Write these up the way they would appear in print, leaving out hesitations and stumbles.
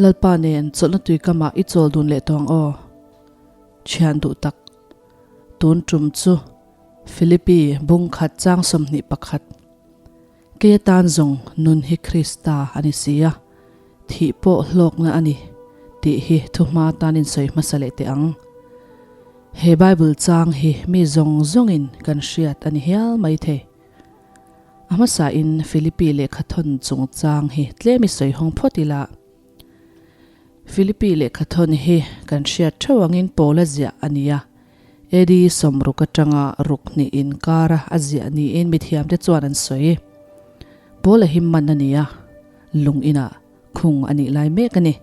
Lalpa nen chawlhna tuikamah i chawl dun leh tawh ang aw. Thian duh tak. Tun tum chu Philippi bung khat chang 21. Kei atan zawng nun hi Krista a ni si a, thih pawh hlawkna a ni tih hi thuhma atan insawi hmasa leh teh ang. He Bible chang hi mi zawng zawngin kan hriat a ni hial mai thei. A hmasain Philippi lehkhathawn chungchang hi tlem i sawi hawng phawt ila. Philippi lehkhathawn hi kan hriat theuh angin Paula ziah a ni a, AD 60 atanga ruk hnih inkara a ziah niin mithiamte chuan an sawi. Paula hi man a ni a, lung inah khung a nih lai mek a ni.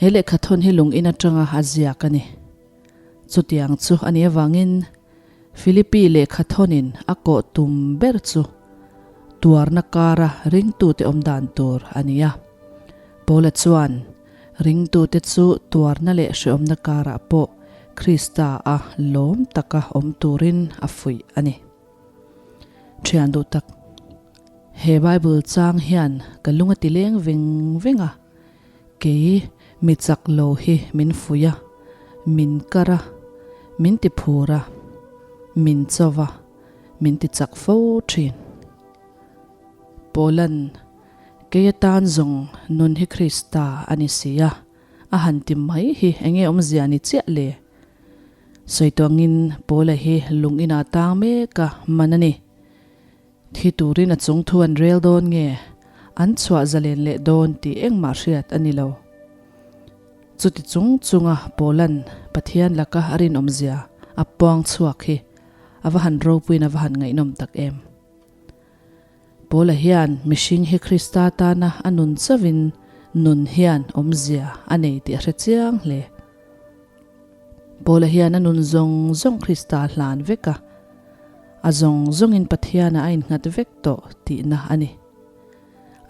He lehkhathawn hi lung in atanga a ziak a ni. Chutiang chu a nih avangin Philippi lehkhathawnin a kawh tum ber chu tuarna kara ringtute awm dan tur a ni a. Paula chuan ringtute chu tuarna leh hreawmna karah pawh Krista a lawm taka awm turin a fuih a ni. Thian duh tak, he Bible chang hian ka lung a ti leng veng veng a, Kei mi chak lo hi min fuih a, min kar a, min ti phur a, min cho va, min ti chak fo thin. Paula'n, Kei atan zawng nun hi Krista a ni si a, a han ti mai hi enge awmzia ni chiah le? Sawi tawngin Paula hi lung inah tang mek a man a ni. Thi turin a chung thu an rel dawn nge an chhuah zalen leh dawn tih engmah hriat a ni lo. Chuti chung chunga Paula'n Pathian laka a rinawmzia a puang chhuak hi a va han ropuiin a va han ngaihnawm tak em. Paula hian mihring hi Krista tana a nun chauhin nun hian awmzia a nei tih a hre chiang hle. Paula hian a nun zawng zawng Krista a hlan vek a, a zawng zawngin Pathianah a innghat vek tawh tihna a ni.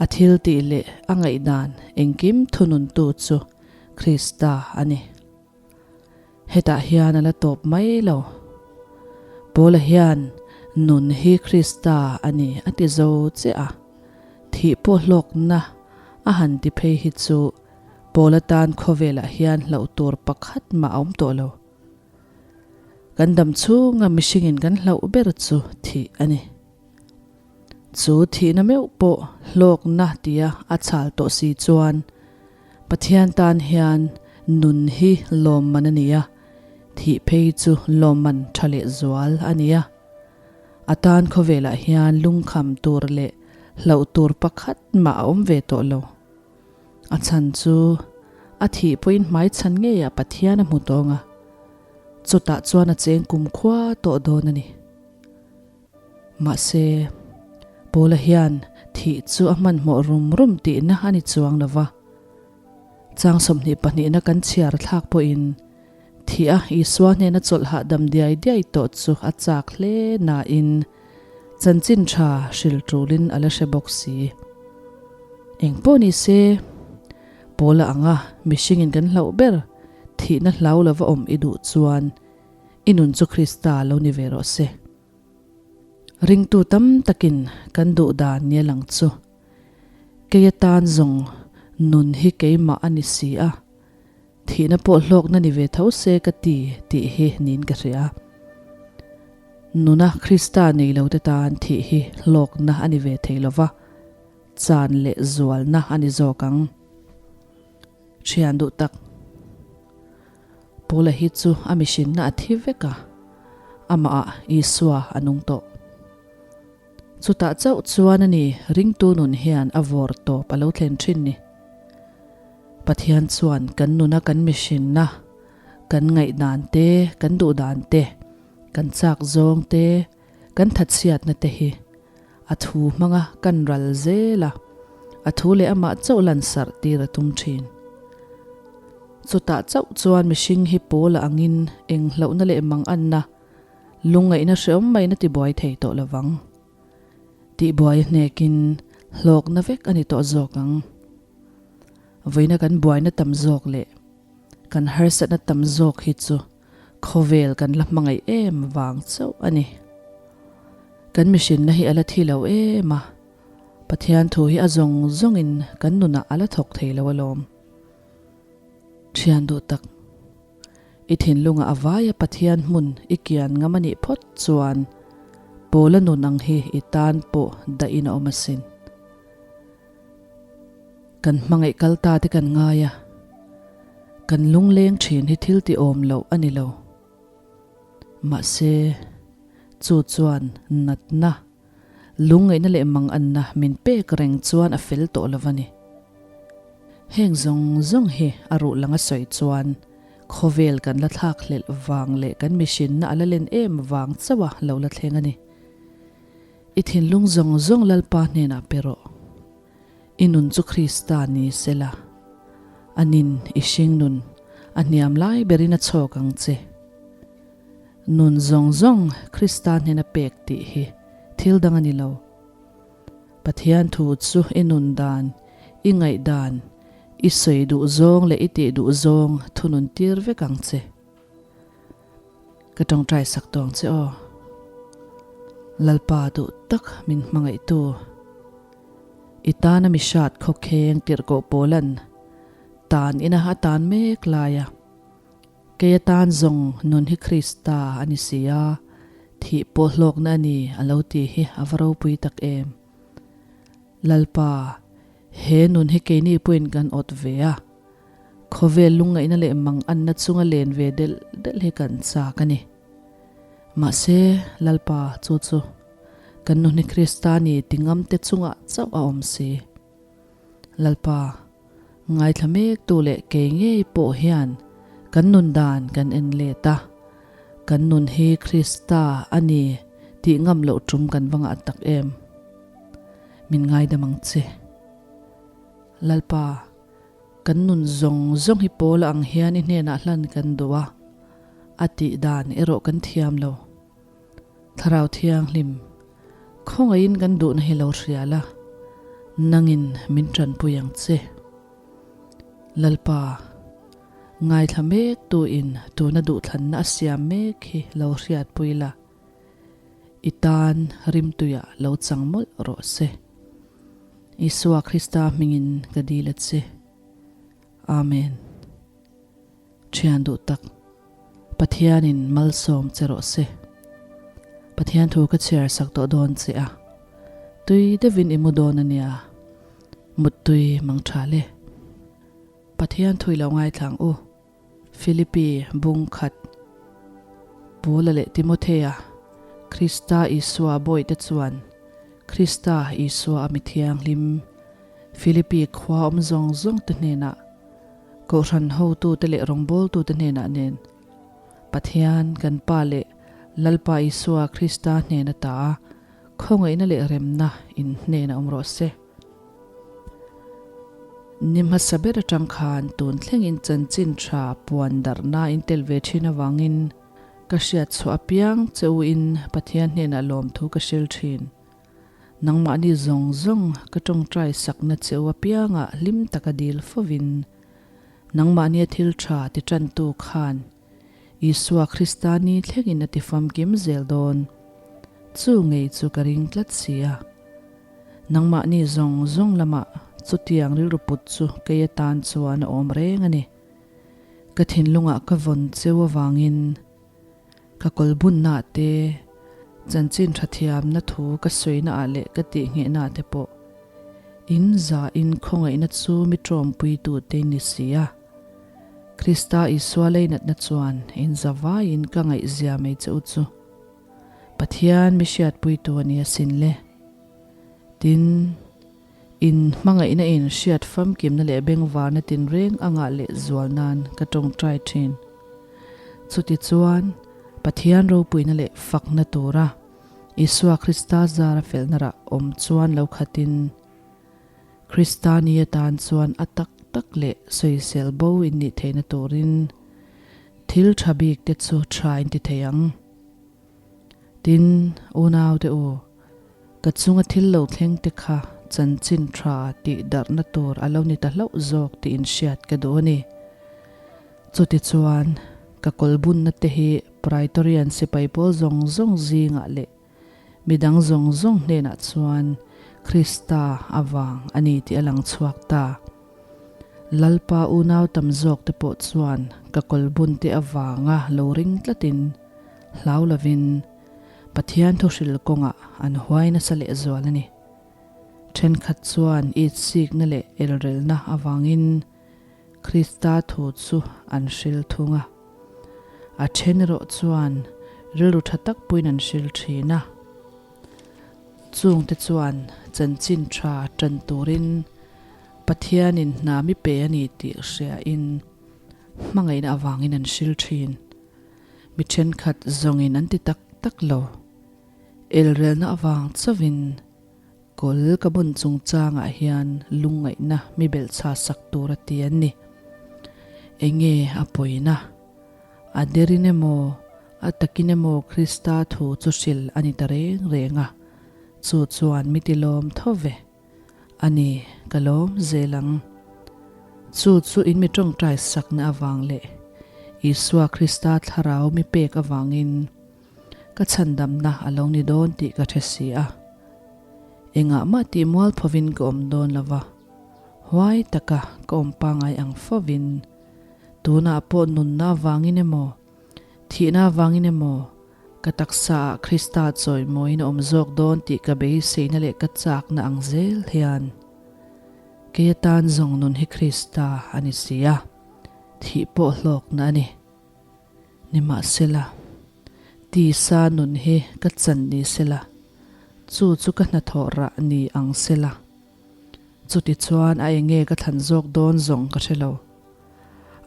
A thil tih leh a ngaihdan engkim thununtu chu Krista a ni. Hetah hian a la tawp mai lo. Paula hian nun hi Krista a ni a ti zo che a, thih pawh hlawkna a han ti phei hi chu Paul atan khawvelah hian hlauh tur pakhat mah a awm tawh lo. Kan dam chhunga mihringin kan hlauh ber chu thih a ni. Chu thihna meuh pawh hlawkna tia a chhal tawh si chuan Pathian tan hian nun hi lawmman a ni a, thih phei chu lawmman tha leh zual a ni a. A tan khawvelah hian lungkham tur leh hlauh tur pakhat mah a awm ve tawh lo. A chhan chu a thih pawhin hmaichhan ngeiah Pathian a hmu tawng a, chutah chuan a cheng kumkhua tawh dawn a ni. Mahse, Paula hian thih chu a hmanhmawh rum rum tihna a ni chuang lo va. Chang 22na kan chhiar thlak pawhin thih a Isua hnena chawlh hahdam diai diai tawh chu a chak hle nain chanchin tha hril tulin a la hre bawk si. Eng pawh ni se, Paula anga mihringin kan hlauh ber thihna hlau lova awm i duh chuan i nun chu Krista lo ni ve rawh se. Ringtu tam takin kan duh dan nia lang chu kei atan zawng nun hi keimah a ni si a, Thihna pawh hlawkna ni ve tho se ka ti tih hi niin ka hria. Nuna Krista nei lo te tan thih hi hlawkna a ni ve thei lo va, chan leh zualna a ni zawk ang. Thian duh tak. Paula hi chu a mihrinna a thi vek a, amah ah Isua a nung tawh. Chutah chauh chuan a ni ringtu nun hian a vawr tawp a lo thlen thin ni. Pathian chuan kan nuna kan mihrinna, kan ngaihdan te, kan duhdan te, kan chak zawng te, kan thatchhiatna te hi a thu hmanga kan ral zel a, a thu leh amah chauh lansarh tir a tum thin. Chutah chauh chuan mihring hi pawl a angin enghlauhna leh manganna, lungngaihna hreawm maina tibuai thei tawh lovang. Tihbuai a hnekin hlawkna vek a ni tawh zawk ang. Vawiina kan buaina tam zawk leh kan harsatna tam zawk hi chu khawvel kan la hmangaih em vang chauh a ni. Kan mihrinna hi a la thi lo em a, Pathian thu hi a zawng zawngin kan nunah a la thawk thei lo alawm. Thian duh tak, i thinlunga a vaia Pathian hmun i kian ngam a nih phawt chuan Paula nun ang hi i tan pawh dahin a awm asin. Kan hmangaih kal ta te kan ngai a, kan lungleng thin hi thil ti awm loh a ni lo. Mahse, chu chuan natna, lungngaihna leh manganna min pek reng chuan a fel tawh lo a ni. Heng zawng zawng hi a ruh langa sawi chuan khawvel kan la thlak hlelh vang leh kan mihrinna a la len em vang chauh a lo la thleng a ni. I thinlung zawng zawng Lalpa hnenah pe rawh. I nun chu Krista ni sela, a nin i hring nun a hniam lai berin a chhawk ang che. Nun zawng zawng Krista hnena pek tih hi thil dang a ni lo. Pathian thu chu i nun dan, i ngaih dan, i sawi duh zawng leh i tih duh zawng thunun tir vek ang che. Ka tawngtai sak tawng che aw. Lalpa duh tak min hmangaihtu. I tana mi hrat khawkheng tirhkoh pawlan tan ina a tan mek lai a. Kei atan zawng nun hi Krista a ni si a, thih pawh hlawkna a ni a lo ti hi a va ropui tak em. Lalpa, he nun hi keini pawhin kan awt ve a. Khawvel lungngaihna leh manganna chunga len ve delh delh hi kan chak a ni. Mahse, Lalpa, chu chu kan nu hni Krista ni ti ngamte chungah chauh a awm si. Lalpa, ngaithla mektu leh kei ngei pawh hian kan nun dan kan en let a, kan nun hi Krista a ni tih ngam loh tum kan va ngah tak em? Min ngaidam ang che. Lalpa. Kan nun zawng zawng hi Paula ang hian i hnenah hlan kan duh a, a tih dan erawh kan thiam lo. Thlarau Thianghlim, khawngaihin kan duhna hi lo hria la, nangin min tanpui ang che. Lalpa, ngaithla mek tuin tuna duhthlanna a siam mek hi lo hriatpui la, i tan rimtuiah lo chang mawlh rawh se. Isua Krista hmingin ka dil a che. Amen. Thian duh tak, Pathianin malsawm che rawh se. Pathian thu ka chhiar sak tawh dawn che a, tui deuhin i mu dawn a nia, muttui mang tha le. Pathian thui lo ngaithlang u. Philippi bung khat, Paula leh Timothea, Krista Isua bawihte chuan Krista Isua a mi thianghlim Philippi khua awm zawng zawngte hnenah, Kohhran hotute leh rawngbawltute hnenah nen, Pathian kan Pa leh Lalpa Isua Krista hnen ata a khawngaihna leh remna in hnenah awm rawh se. Ni hmasa ber atang khan tun thlengin chanchin tha puan darhna in tel ve thin avangin ka hriat chhuah apiang che u in Pathian hnenah lawmthu ka hril thin. Nangmahni zawng zawng ka tawngtai sakna che u apiangah hlim taka dil fovin nangmahnia thil tha ti tantu khan Isua Krista ni thlengin a ti famkim zel dawn. Chu ngei chu ka ring tlat si a. Nangmahni zawng zawng lamah chutiang rilru put chu kei atan chuan a awm reng a ni. Ka thinlungah ka vawn cheu avangin ka kawlbunnaah te, chanchin tha thiamna thu ka sawinaah leh ka tihnghehnaah te pawh in zahin khawngaihna chu mi tawmpuitute in ni si a. Krista Isua leinatna chuan in zavaiin ka ngaihzia mai che u chu. Pathian mi hriatpuitu a ni asin le. Tin, in hmangaihna in hriat famkimna leh bengvarna tinreng a ngah leh zual nan ka tawngtai thin. Chutichuan, Pathian ropuina leh fakna tura Isua Krista zara felna rah awm chuan lo khatin, Krista ni atan chuan a tak tak leh sawisel bo in nih theihna turin thil tha bik te chu tha in ti thei ang. Tin, unaute u, ka chunga thil lo thleng te kha chanchin tha tih darhna tur a lo ni ta hlauh zawk tih in hriat ka duh a ni. Chutichuan, ka kawlbunna te hi Praetorian sipai pawl zawng zawng zingah leh midang zawng zawng hnenah chuan Krista avang a ni tih a lang chhuak ta. Lalpa unau tam zawk te pawh chuan ka kawlbun te avanga lo ring tlatin hlau lovin Pathian thuhril kawngah an huai nasa lehzual a ni. Thenkhat chuan itsikna leh elrelna avangin Krista thu chu an hril thung a. A then erawh chuan rilru tha tak puiin an hril thin a. Chungte chuan chanchin tha tan turin Pathianin hna mi pe a ni tih hriain hmangaihna avangin an hril thin. Mi thenkhat zawngin an ti tak tak lo. Elrelna avang chauhin Kawl ka bun chungchangah hian lungngaihna mi belhchha sak tur a ti an ni. Enge a pawina? A derin emaw, a takin emaw Krista thu chu hril a ni ta reng reng a, chu chuan mi ti lawm tho ve. A ni, ka lawm zel ang. Chu chu in mi tawngtai sakna avang leh Isua Krista thlarau mi pek avangin Ka chhandamna a lo ni dawn tih ka hre si a. Engah mah tih mual phovin ka awm dawn lo va, huai taka ka awm pangai ang fovin, tunah pawh nunna avangin emaw, thihna avangin emaw, ka taksaah Krista chawimawiin a awm zawk dawn tih ka beiseina leh ka chakna ang zel hian kei atan zawng nun hi Krista a ni si a, thih pawh hlawkna a ni. Nimahsela, tisa nun hi ka chan ni sela, chu chu ka hnathawh rah ni ang sela. Chutichuan a enge ka thlan zawk dawn zawng ka hre lo.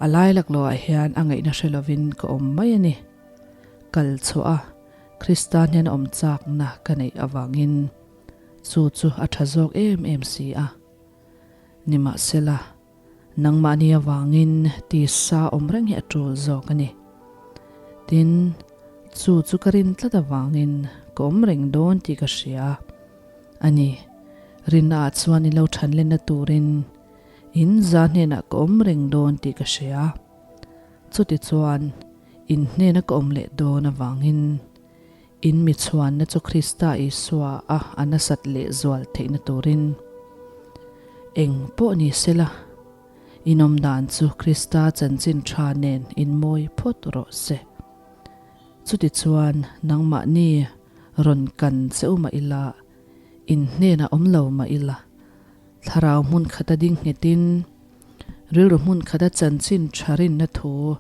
A lai laklawhah hian a ngaihna hre lovin ka awm mai a ni. Kal chhuah a, Krista hnen awm chakna ka neih avangin chu chu a tha zawk em em si a. Nimahsela, Nangmahni avangin tisa awm reng hi a tul zawk a ni. Tin, chu chu ka rin tlat avangin ka awm reng dawn tih ka hria a ni. Rinnaah chuan in lo than lenna turin in za hnenah ka awm reng dawn tih ka hria. Chutichuan, in hnena ka awm leh dawn avangin In mi chhuanna chu Krista Isua a a nasat leh zual theihna turin eng pawh ni sela, in awm dan chu Krista chanchin tha nen in mawi phawt rawh se. Chutichuan nangmahni rawn kan che u mah ila, in hnenah awm lo mah ila, thlarau hmun khata ding nghetin, rilru hmun khata chanchin tha rinna thu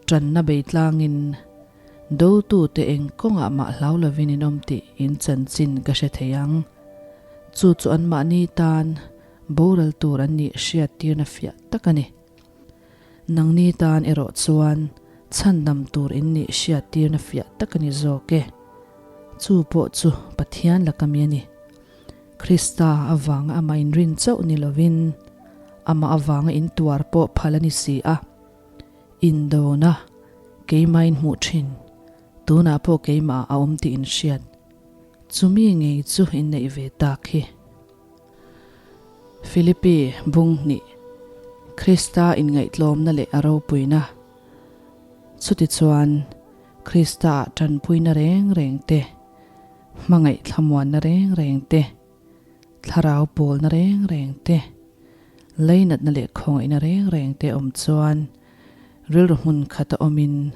Tanna bei tlangin dotute eng kawngah mah hlau lovin in awm tih in chanchin ka hre thei ang. Chu chu anmahni tan boral tur an nih hriattirna fiah tak a ni. Nangni tan erawh chuan chhandam tur in nih hriattirna fiah tak a ni zawk e. Chu pawh chu Pathian laka mi a ni. Krista avanga amah inrin chauh ni lovin amah avanga intuar pawh phal a ni si a. Indona, keimah in hmuh thin, tunah pawh keimah a awm tih in hriat. Chumi ngei chu in neih ve tak hi. Philippi bung hnih, Krista inngaihtlawmna leh a ropuina. Chutichuan, Krista-ah tanpuina reng reng te, hmangaih thlamuanna reng reng te, Thlarau pawlna reng reng te, leinatna leh khawngaihna reng reng te awm chuan rilru hmun khata awmin,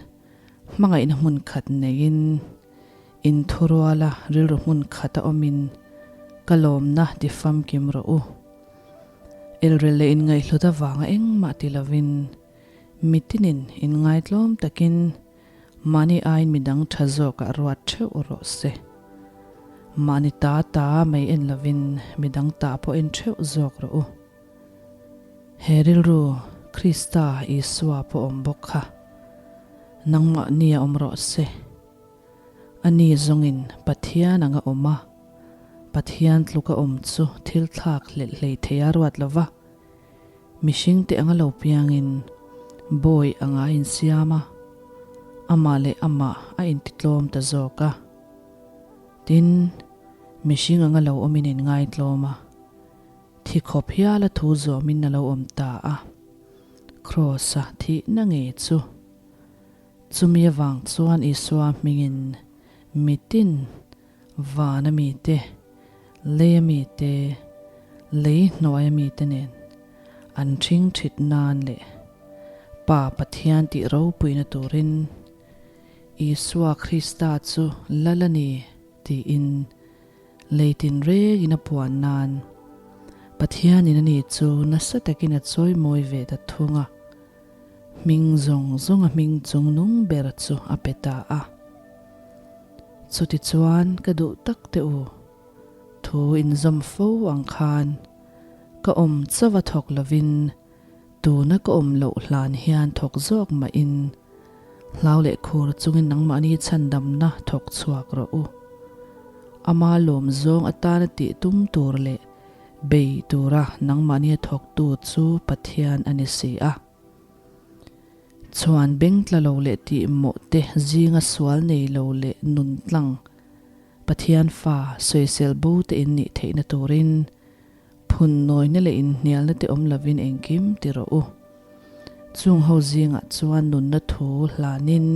hmangaihna hmun khat neiin, inthuruala rilru hmun khata awmin ka lawmna ti famkim rawh u. Elrel leh inngaihhlut avanga engmah ti lovin, mitinin inngaitlawm takin Mahni aiin midang tha zawkah ruat theuh rawh se. Mahni ta ta mai en lovin midang ta pawh en theuh zawk rawh u. He rilru Krista Isua pawh awm bawk kha nangmahni a awm rawh se. Ani zawngin Pathian anga awm a, Pathian tluka awm chu thil thlak hlelh hlei thei a ruat lova. Mihringte anga lo piangin bawi anga a insiam a, amah leh amah a intitlawm ta zawk a. Tin, mihring anga lo awmin a inngaitlawm a, thi khawp hiala thu zawmin a lo awm ta a. Kraws-a thihna ngei chu. Chumi avang chuan Isua hmingin mitin Vana mite, leia mite, lei hnuaia mite nen. An ṭhingṭhit nan leh Pa Pathian tih ropuina turin Isua Krista chu Lal a ni tiin lei tinrengin a puan nan Pathianin ani chu nasa takin a chawimawi ve ta thung a, hming zawng zawnga hming chungnung ber chu a pe ta a. Chutichuan ka duh tak teh u, thu inzawm fo ang khan ka awm chauh a thawk lovin tuna ka awm loh hlan hian thawk zawk mahin hlau leh khur chungin nangmahni chhandamna thawk chhuak rawh u. Ama lawm zawng atana tih tum tur leh bei tura nangmahnia thawktu chu Pathian a ni si a. Chhuan beng tla lo leh tih mawh te zinga sual nei lo leh nun tlang Pathian fa sawisel bo te in nih theihna turin phun nawina leh inhnialna te awm lovin engkim ti rawh u. Chung ho zingah chuan nunna thu hlanin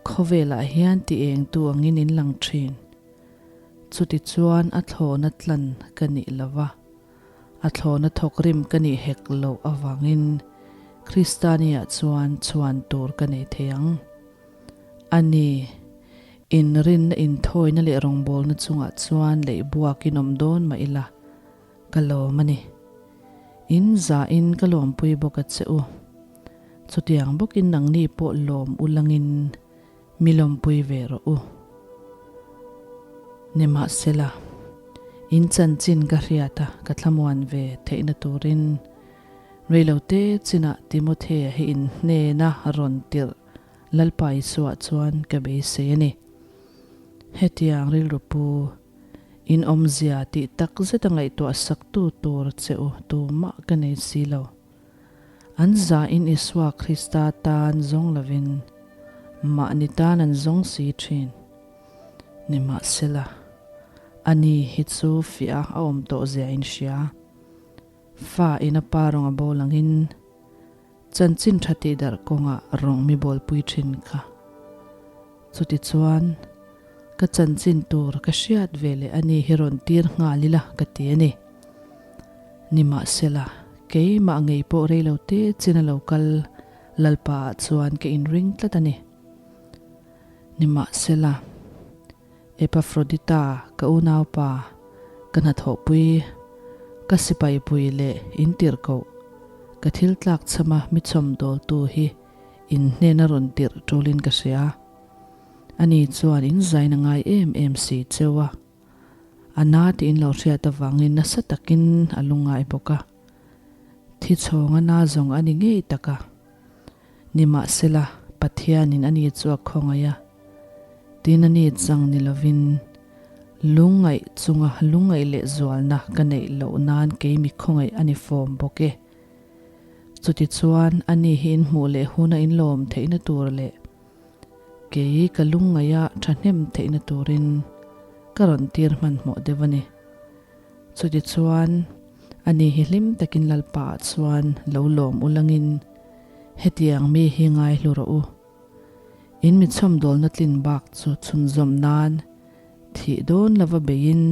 khawvelah hian ti engtu angin in lang thin. Chutichuan a thlawhna tlan ka nih lova. A thlawhna thawkrim ka nih hek loh avangin Kristania chuan chhuan tur ka nei thei ang. A ni, inrinna inthawina leh rawngbawlna chungah chuan leihbuakin awm dawn mah ila, ka lawm a ni. In zahin ka lawmpui bawk a che u. Chutiang bawkin nangni pawh lawm ulangin Mi lawmpui ve rawh u. Nimahsela, in chanchin ka hriat a, ka thlamuan ve theihna turin reilote chinah Timothea hi in hnena rawn tirh Lalpa Isua chuan ka beisei a ni. Hetiang rilru pu, in awmzia tih tak zeta ngaihtuah saktu tur che u tumah ka nei si lo. An zahin Isua Krista tan zawng lovin mahni tan an zawng si thin. Nimahsela, ani hi chu fiah a awm tawh zia in hria. Fa in a pa rawng a bawl angin chanchin tha tih darh kawngah rawng mi bawlpui thin kha. Chutichuan, ka chanchin tur ka hriat ve leh ani hi rawn tir nghal ila ka ti a ni. Nimahsela, keimah ngei pawh rei lo te chin a lo kal Lalpa ah chuan ka inring tlat a ni. Nimahsela, Epafrodita ka unaupa, ka hnathawhpui, ka sipaipui leh intirhkoh, ka thil tlakchhama mi chhawmdawltu hi In hnen a rawn tirh ṭulin ka hria. Ani chuan in zain a ngai em em si cheu a. A na tih in lo hriat avangin nasa takin a lungngai bawk a. Thi chhawng a na zawng a ni ngei tak a. Nimahsela, Pathianin ani chu a khawngaih a. Tin ani chang ni lovin lungngaih chunga lungngaih leh zualna ka neih loh nan kei mi khawngaih a ni fawm bawk e. Chutichuan, ani hi in hmuh leh huna in lawm theihna tur leh kei ka lungngaih a thahnem theihna turin ka rawn tir hmanhmawh deuh a ni. Chutichuan, ani hi hlim takin Lalpa ah chuan lo lawm ulangin hetiang mi hi ngaihlu rawh u. In mi chhawmdawlna tlin bak chu chhunzawm nan thih dawn lova beiin,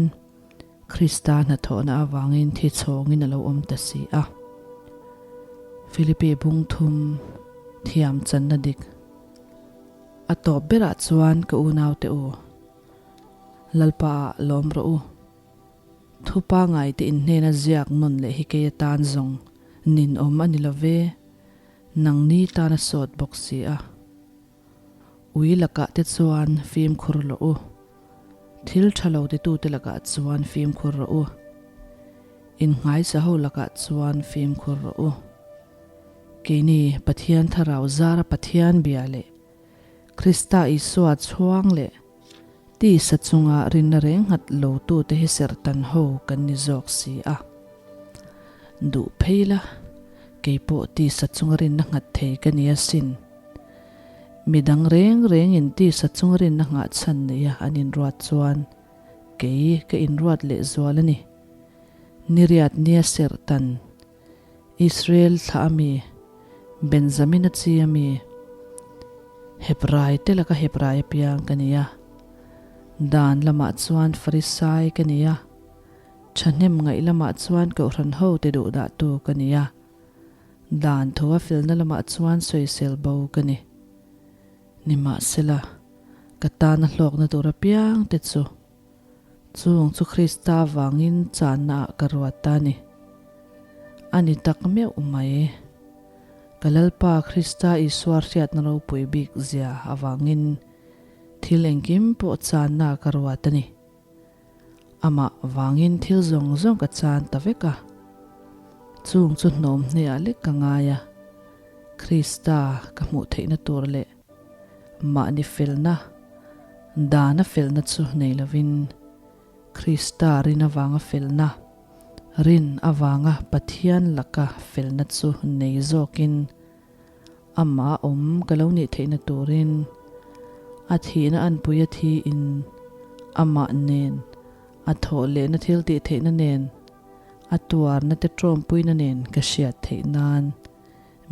Krista hnathawhna avangin thi chhawngin a lo awm ta si a. Philippi bung thum thiam channa dik a tawp berah chuan ka unaute u, Lalpa ah lawm rawh u. Thu pangaite inhnena ziak nawn leh hi kei atan zawng ninawm a ni lo ve, nangni tan a sawt bawk si a. Ui lakah te chuan fimkhur rawh u. Thil tha lo titute lakah chuan fimkhur rawh u. Innghaisa ho lakah chuan fimkhur rawh u. Keini Pathian Thlarau zara Pathian bia leh Krista Isua chhuang leh tisa chunga rinna reng nghat lotute hi serhtan ho kan ni zawk si a. Duh phei la, keipawh tisa chunga rinna nghat thei ka ni asin. Mi dang reng rengin tisa chung rinna nghah chhan neia an inruat chuan kei ka inruat lehzual a ni. Niriat nia serhtan, Israel thlah a mi, Benjamina chi a mi, Hebrai te laka Hebrai apiang ka ni a, Dan lamah chuan Farisai ka ni a, thahnem ngaih lamah chuan Kohhran hote duhdahtu ka ni a. Dan tho a felna lamah chuan sawisel bo ka ni. Nimahsela, ka tana hlawkna tur apiang te chu, chung chu Krista vangin channa ah ka ruat ta ni. A ni tak meuh mai. Ka Lalpa Krista Isua hriatna ropui bik zia avangin thil engkim pawh channa ah ka ruat a ni. Amah vangin thil zawng zawng ka chan ta vek a, chung chu hnawm hneah lek ka ngai a, Krista ka hmuh theihna tur leh mahni felna, dana felna chu nei lovin Krista rin avanga felna, rin avanga Pathian laka felna chu nei zawkin, Amah awm ka lo nih theihna turin a thihna anpui a thiin amah nen, a thawh lehna thil tih theihna nen, a tuarna te tawmpuina nen ka hriat theih nan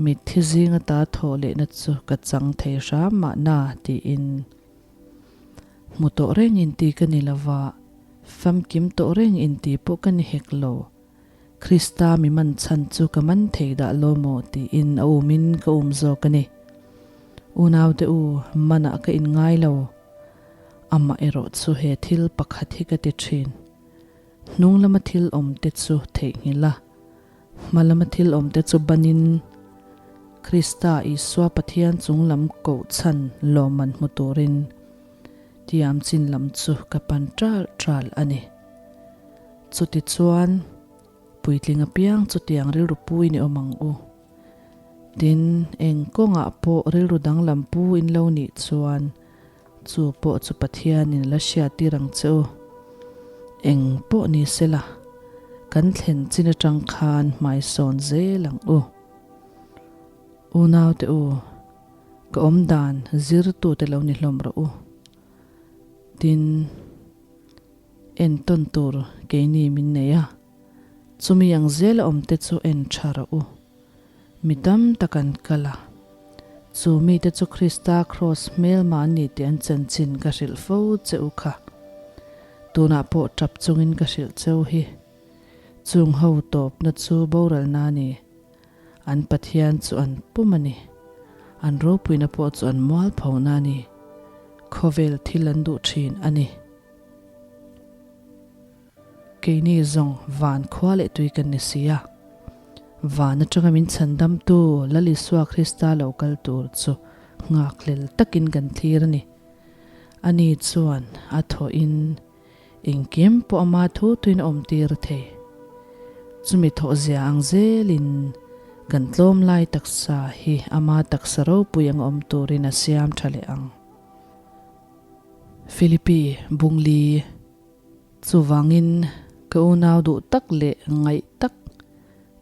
mitthi zing ata thawh lehna chu ka chang thei hram mahna tiin hmu tawh reng inti ka ni lova, famkim tawh reng inti pawh ka ni hek lo. Krista mi man chhan chu ka man thei dah lo maw tiin a umin ka um zawk a ni. Unaute u, manah ka inngai lo. Amah erawh chu he thil pakhat hi ka ti thin. Hnung lama thil awmte chu theihnghilh a, hma lama thil awmte chu banin Krista Isua Pathian chung lam koh chhan lawmman hmu turin tiam chin lam chu ka pan ṭal ṭal a ni. Chutichuan, puitling apiang chutiang rilru puin i awm ang u. Tin, eng kawngah pawh rilru danglam pu in lo nih chuan, chu pawh chu Pathianin la hriattir ang che u. Eng pawh ni sela, kan thlen chin atang khan hmaisawn zel ang u. Unaute u, ka awmdan zirtute lo ni hlawm rawh u. Tin. Entawn tur keini min nei a, chumi ang zela awmte chu en tha rawh u. Mi tam tak an kal a, chu mite chu Krista kraws hmelma an ni tih an chanchin ka hrilh fo che u kha. Tunah pawh tap chungin ka hrilh cheu hi. Chung ho tawpna chu boralna a ni. An Pathian chu an pum a ni. An ropuina pawh chu an mualphona a ni. Khawvel thil an duh thin a ni. Keini zawng van khua leh tui kan ni si a, van atanga min chhandamtu Lal Isua Krista lo kal tur chu nghakhlel takin kan thlir a ni. Ani chuan a thawhin engkim pawh ama thu tuin a awmtir thei. Chumi thawhzia ang zelin kan tlawm lai taksa hi ama taksa ropui ang awm turin a siam tha leh ang. Philippi Bungli, Chuvangin ka unau duh tak leh ngaih tak,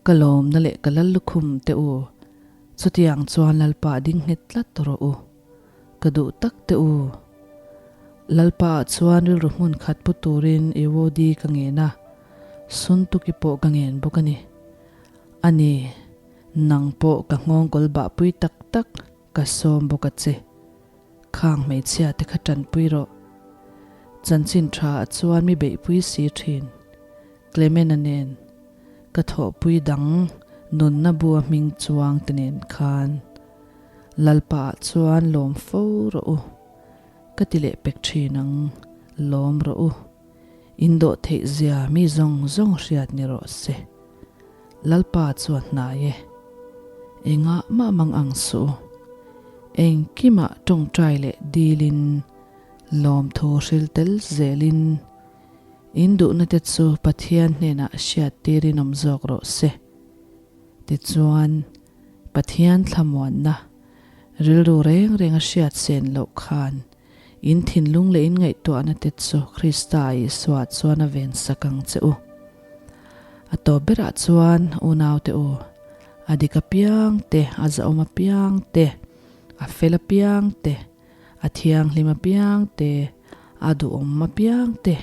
ka lawmna leh ka lal lukhum te u, chutiang chuan Lalpa ding nghet tlat rawh u, ka duh tak te u. Lalpa ah chuan rilru hmun khat pu turin Euodi ka ngen a, Suntuki pawh ka ngen bawk a ni. A ni, nang pawh ka nghawngkawl bahpui tak tak ka sawm bawk a che. Khang hmeichhia te kha tanpui rawh. Chanchin tha ah chuan mi beihpui si thin. Clemena nen ka thawhpui dang nunna bua hming chuang te nen khan Lalpa ah chuan lawm fo rawh u. Ka ti leh pek thin ang, lawm rawh u. In dawh theih zia mi zawng zawng hriat ni rawh se. Lalpa chuan hnai e. Engah mah mang ang suh u. Engkimah tawngtai leh dilin, lawmthu hril tel zelin, in duhna te chu Pathian hnenah hriattirin awm zawk rawh se. Tichuan, Pathian thlamuanna rilru reng reng a hriat sen loh khan In thinlung leh in ngaihtuahna te chu Krista Isua chuan a ven sak ang che u. A tawp berah chuan unaute u, a dik apiang te, a zahawm apiang te, a fel apiang te, a thianghlim apiang te, a duhawm apiang te,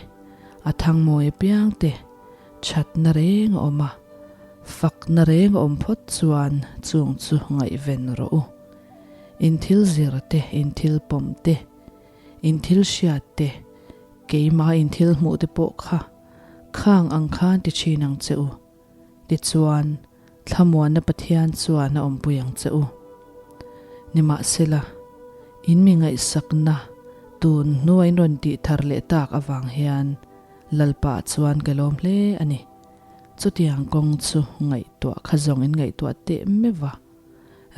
a thangmawi apiang te, thatna reng a awm a, fakna reng a awm phawt chuan chung chu ngaihven rawh u. In thil zir te, in thil pawm te, in thil hriat te, keimah in thil hmuh te pawh kha khang ang khan ti thin ang che u. Tichuan, Thlamuanna Pathian chuan a awmpui ang che u. Nimahsela, in mi ngaihsakna tun hnua in rawn tih thar leh tak avang hian Lalpa chuan ka lawm hle a ni. Chutiang kawng chu ngaihtuah kha zawng in ngaihtuah teh meuh va,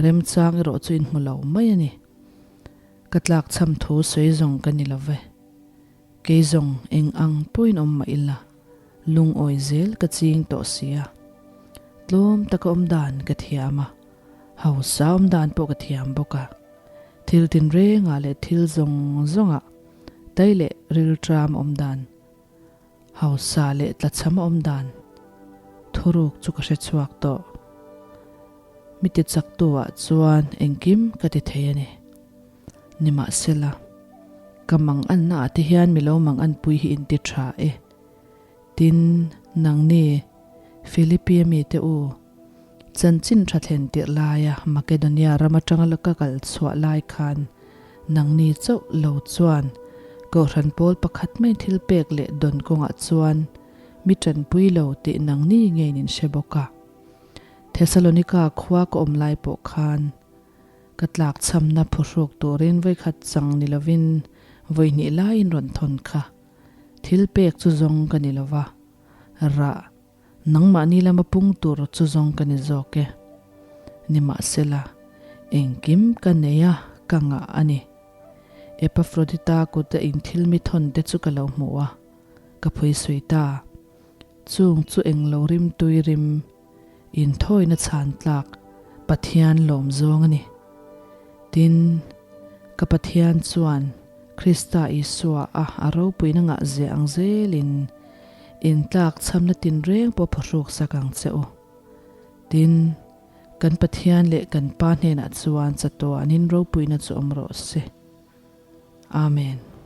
remchang erawh chu in hmu lo mai a ni. Ka tlakchham thu sawi zawng ka ni lo ve. Kei zawng eng ang pawhin awm mah ila, lungawi zel ka ching tawh si a. Tlawm taka awm dan ka thiam a, hausa awm dan pawh ka thiam bawk a. Thil tinrengah leh thil zawng zawngah tai leh rilṭam awm dan, hausa leh tlachham awm dan thuruk chu ka hre chhuak tawh. Mi tichaktu ah chuan engkim ka ti thei a ni. Nimahsela, ka mang anna ah te hian mi lo mang anpui hi in ti tha e. Tin, nangni, Philippi mi te u, chanchin tha thlen tirh laia Makedonia ram atanga la ka kal chhuah lai khan nangni chauh lo chuan Kohhran pawl pakhat mai thil pek leh dawn kawngah chuan mi tanpui lo tih nangni ngeiin in hre bawk a. Thesalonika khua ka awm lai pawh khan Ka tlakchhamna phuhruk turin vawikhat chang ni lovin vawihnih laiin rawn thawn kha. Thil pek chu zawng ka ni lova, rah, nangmahni lama pung tur chu zawng ka ni zawk e. Nimahsela, engkim ka nei a, ka ngah a ni. Epafrodita kuta in thil mi thawn te chu ka lo hmu a, ka phuisui ta. Chung chu englo rimtui rim Inthawina chhan tlak Pathian lawm zawng a ni. Tin, ka Pathian chuan Krista Isua a a ropuina ngah zia ang zelin intlak chhamna tinreng pawh phawhruk sak ang che u. Tin, kan Pathian leh kan Pa hnenah chuan chatuanin ropuina chu awm rawh se. Amen.